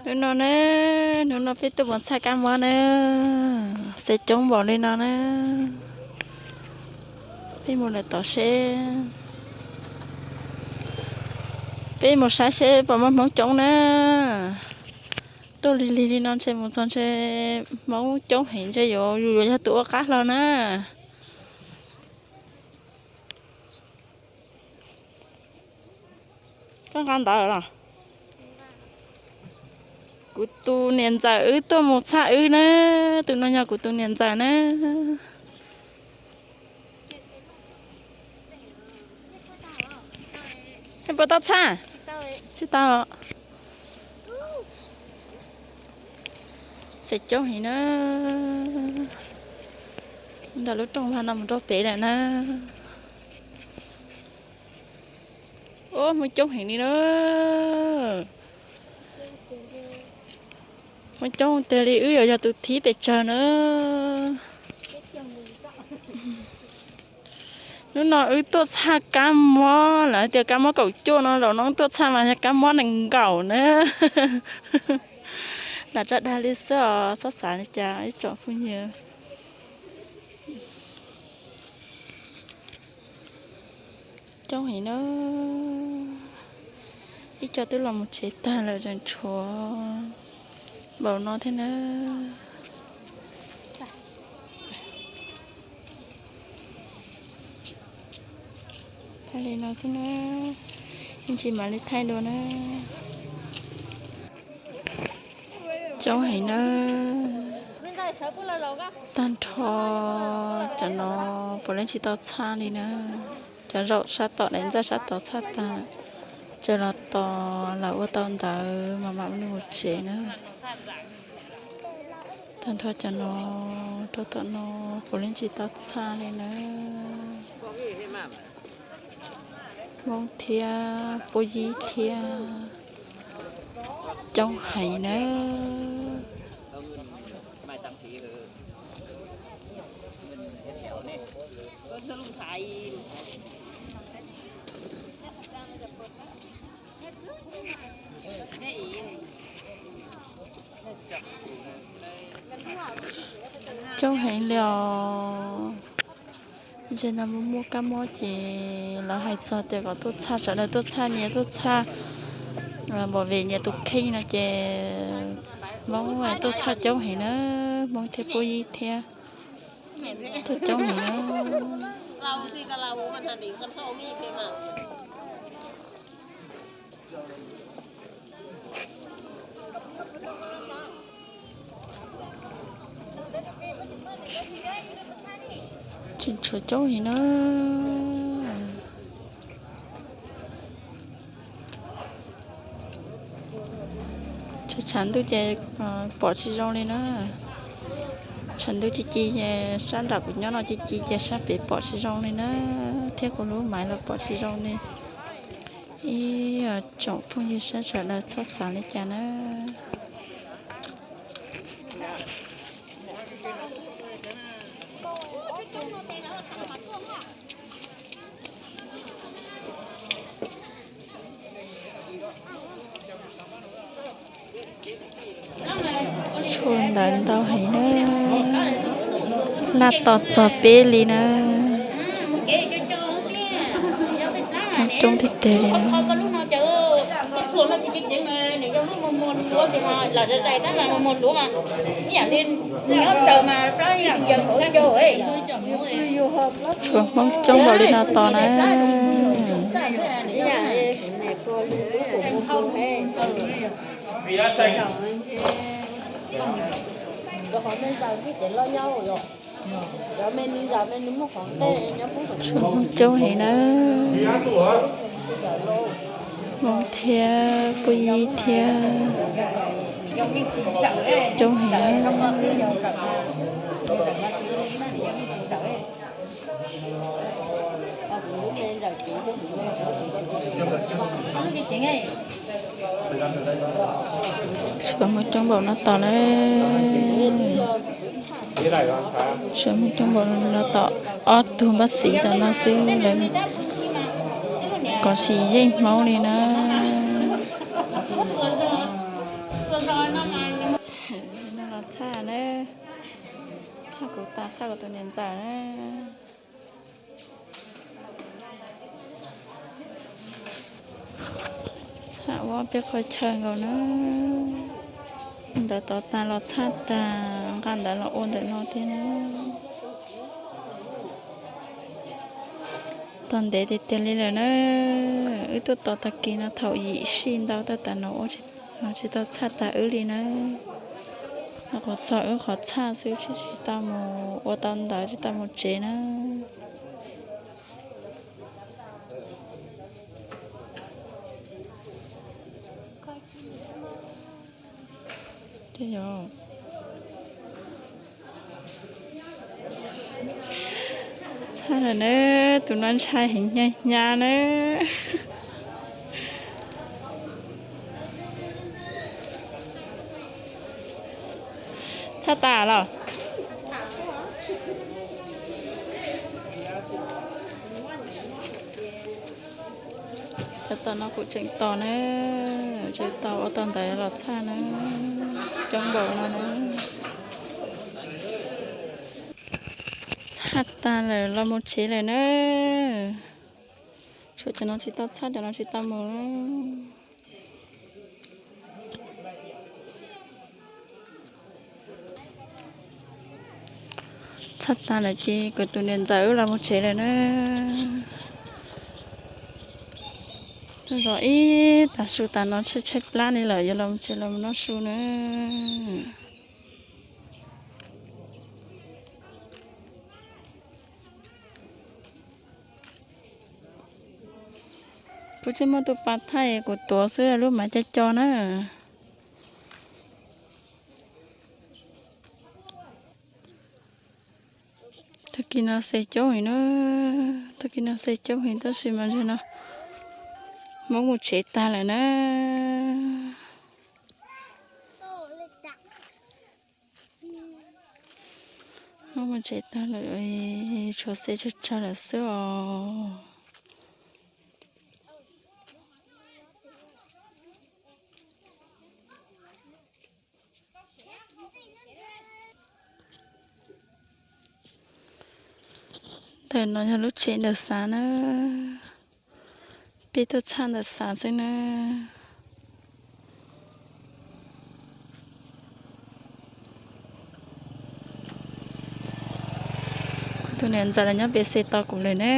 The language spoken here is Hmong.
Hnub no na, hnub no peb tuaj mus txhaj kab mob na, xaiv coob npaum li no na. Peb mus lawm tom seb, peb mus saib seb puas muaj Hmoob coob na. Tuaj lig lig li no ntshe mus txog ntshe Hmoob coob heev, ntshe yuav, yuav yog tus ua qab hlo na. Koj nqa ntawd los? Kuv tus niam ntxawm wb tuaj mus txhaj wb na, tus no yog kuv tus niam ntxawm na. Puas tau txhaj? Tsis tau. Xaiv coob heev na. Ntawm lub rooj vag no mus rau pem lawm na. Ub, Hmoob coob heev li na. Hmoob coob tiag li, wb yuav yog tus thib pes tsawg na. Hnub no wb tuaj txhaj kab mob, lawv tias kab mob kaum cuaj no, zaum no wb tuaj txhaj mas yog kab mob nees nkaum na. Lam tso dag li xwb os, txhob xav li cas ib tsoom phooj ywg. Coob heev na, ib co twb los mus tsev tag lawm, tseem tshuav npaum no thiab na. Thaij li no xwb na, me ntsis mam li thaij dua na. Coob heev na, tag nrho cov no puav leej tsis tau txhaj li na. Cov zaum sab tom daim ntxaij sab tod txhaj tag, tseem los tos lawv ua tau ntawv mas mam li mus tsev na. Tag nrho cov no rau tom no puav leej tsis tau txhaj li na. Hmoob thiab Puab Yib thiab, coob heev na. Coob heev li os. Ntshe no muaj muaj kab mob ces lawv hais txog tias kom tuaj txhaj, sawv daws tuaj txhaj, nyias tuaj txhaj, npaum vim nyias tus kheej no ces Hmoob tuaj txhaj coob heev na, Hmoob thiab Puab Yib thiab, tuaj coob heev na. Tseem tshuav coob heev na. Tshav ntuj ces pom tsis zoo li na. Tshav ntuj ci ci ces sab nram kuv nyob no ci ci ces sab pem pom tsis zoo li na, thiab kuv lub maiv los pom tsis zoo li. Ib tsoom phooj ywg sawv daws txhob xav li cas na. Tshuav ntawv ntau heev na, laj tos txog peb li na. Coob tiag tiag li na. Tshuav Hmoob coob npaum li no tos na. Tshuav Hmoob coob heev na. Hmoob thiab Puab Yib thiab, coob heev na. Tshuav Hmoob coob npaum no tos na. Tshuav Hmoob coob npaum no tos ob tug npaj xis tom no xwb lawm, kov tsis yeej Hmoob li na. Los txhaj na, txhaj kuv tas txhaj kuv tus niam ntxawm na. Txhaj ua peb qhov chaw nkaus na. Ntawd tod tas los txhaj tas, nqa ntawd los ua ntawm no thiab na. Tos ntev tiag tiag li lawm na. Wb tuaj tos tag kis no thaum yim sij ntau tab tas no ua tsis tau txhaj tas wb li na. Nws qhuav txog wb qhov txhaj xwb tsis tau mus ua tau ntawd tsis tau mus tsev na. Txhaj lawm na, tus no ntshai heev hnyav hnyav na. Txhaj tas los? Cov tom no kuv tseem tos na, tseem tos ua tau ntawd los txhaj na, coob npaum no na. Txhaj tas lawm los mus tsev lawm na. Tshuav cov no tsis tau txhaj, cov no tsis tau mus. Txhaj tas lawm ces kuv tus niam ntxawm wb los mus tsev lawm na. Tuaj zov ib tag su tas no tshaib tshaib plab li lawm, yuav los mus tsev los mus noj su na. Kuv tsis muaj tus pas thaij, kuv tuav xwb lub mav co co na. Tag kis no xe coob heev na, tag kis no xe coob heev tab sis mas ntawm no Hmoob mus tsev tag lawm na. Hmoob mus tsev tag lawm, tshuav xe tsawg tsawg lawm xwb os. Ntawm no yog lub tsev ntawm xav na, peb tuaj txhaj ntawm xav xwb na. Kuv tus niam ntxawm los nyob pem xe tos kuv lawm na.